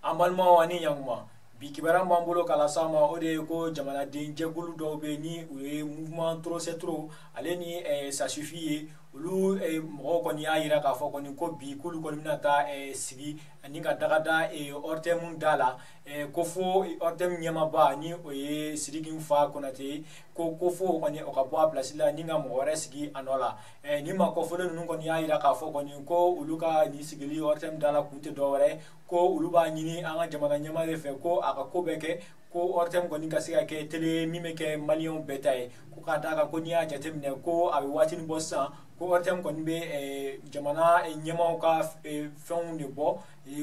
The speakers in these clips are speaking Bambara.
An balimaw ani ɲankuma, bi kibaruya b'an bolo k'a las'aw ma, o de ye ko jamanaden jɛkulu dɔw bɛ yen ni u ye mouvement trop c'est trop ale ni ça suffit ye. Olu mɔgɔw kɔni y'a jira k'a fɔ kɔni ko bi k'olu kɔni bɛna taa sigi ani ka daga da ORTM da la, ko fo ORTM ɲɛmaaba ni o ye Sidiki Fa Konate ye, ko fo o kɔni o ka bɔ a place la ni ka mɔgɔ wɛrɛ sigi a nɔ la. Ni maa kɔfɔlen ninnu kɔni y'a jira k'a fɔ kɔni ko olu ka nin sigili ORTM da la kun tɛ dɔwɛrɛ, ko olu b'a ɲini an ka jamana ɲɛmaa de fɛ ko a ka ko bɛɛ kɛ ko ORTM kɔni ka se ka kɛ télé min bɛ kɛ maliyɛnw bɛɛ ta ye, ko k'a d'a kan ko n'i y'a jateminɛ ko a bɛ waatinin bɔ sisan ko ORTM kɔni bɛ jamana ɲɛmaaw ka fɛnw de bɔ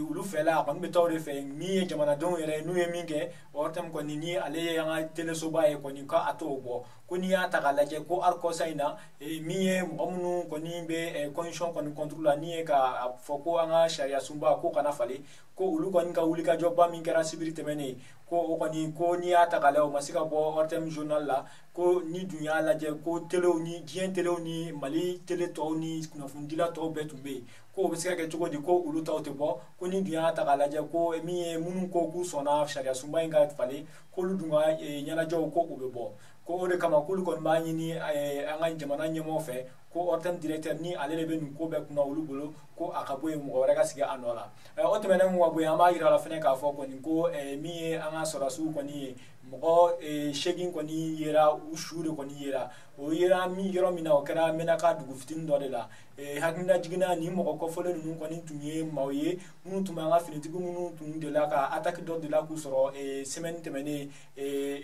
olu fɛ la, a kɔni bɛ taa o de fɛ. Min ye jamanadenw yɛrɛ n'u ye min kɛ, ORTM kɔni ni ale ye an ka telesoba ye kɔni, ko a t'o bɔ. Ko n'i y'a ta k'a lajɛ ko hali kɔsa in na, min ye mɔgɔ minnu kɔni bɛ constitution kɔni contre la, ni ye k'a fɔ ko an ka sariya sunba ko kana falen, ko olu kɔni ka wulikajɔba min kɛra sibiri tɛmɛnen, ko o kɔni ko n'i y'a ta k'a lajɛ, o ma se ka bɔ ORTM journal la. Ko ni dun y'a lajɛ ko telew ni diɲɛ telew ni Mali télé tɔw ni kunnafonidila tɔw bɛɛ tun bɛ yen, ko o bɛ se ka kɛ cogo di ko olu taw tɛ bɔ? Ko ni dun y'a ta k'a lajɛ ko min ye minnu ko k'u sɔnna sariya sunba in ka falen, k'olu dun ka ɲɛnajɛw ko u bɛ bɔ. Ko o de kama k'olu kɔni b'a ɲini an ka jamana ɲɛmɔgɔ fɛ ko ORTM directeur ni ale de bɛ nin ko bɛɛ kunna olu bolo, ko a ka bɔ yen, mɔgɔ wɛrɛ ka sigi a nɔ la. O tɛmɛnen kɔ ka bɔ yen, an b'a yira la fɛnɛ k'a fɔ kɔni ko min ye an ka sɔrɔdasiw kɔni ye, mɔgɔ 8 kɔni yera, u su de kɔni yera. O yera min yɔrɔ min na, o kɛra Menaka dugu fitinin dɔ de la. Hakilina jiginna, nin mɔgɔ kɔfɔlen ninnu kɔni tun ye maaw ye minnu tun bɛ an ka finitigi minnu tun delila ka attaque dɔ delila k'u sɔrɔ semaine tɛmɛnen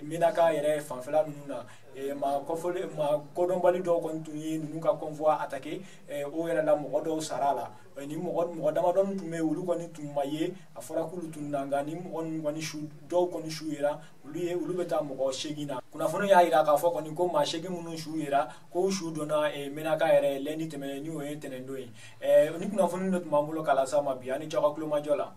Menaka yɛrɛ fanfɛla ninnu na. Maa kɔfɔlen, maa kodɔnbali dɔw kɔni tun ye ninnu ka convoi attaqué. O yɛrɛ la, mɔgɔ dɔw sara a la. Ni mɔgɔ damadɔni tun bɛ yen, olu kɔni tun ma ye, a fɔra k'olu tun na, nka ni mɔgɔ ninnu kɔni su dɔw kɔni su yera, olu ye olu bɛ taa mɔgɔ 8 na. Kunnafoni y'a jira k'a fɔ kɔni ko maa 8 minnu su yera, ko su donna Menaka yɛrɛ lundi tɛmɛnen, ni o ye tɛnɛndon ye. Ni kunnafoni de tun b'an bolo k'a las'aw ma bi. An ni cɛw ka kulomajɔ la.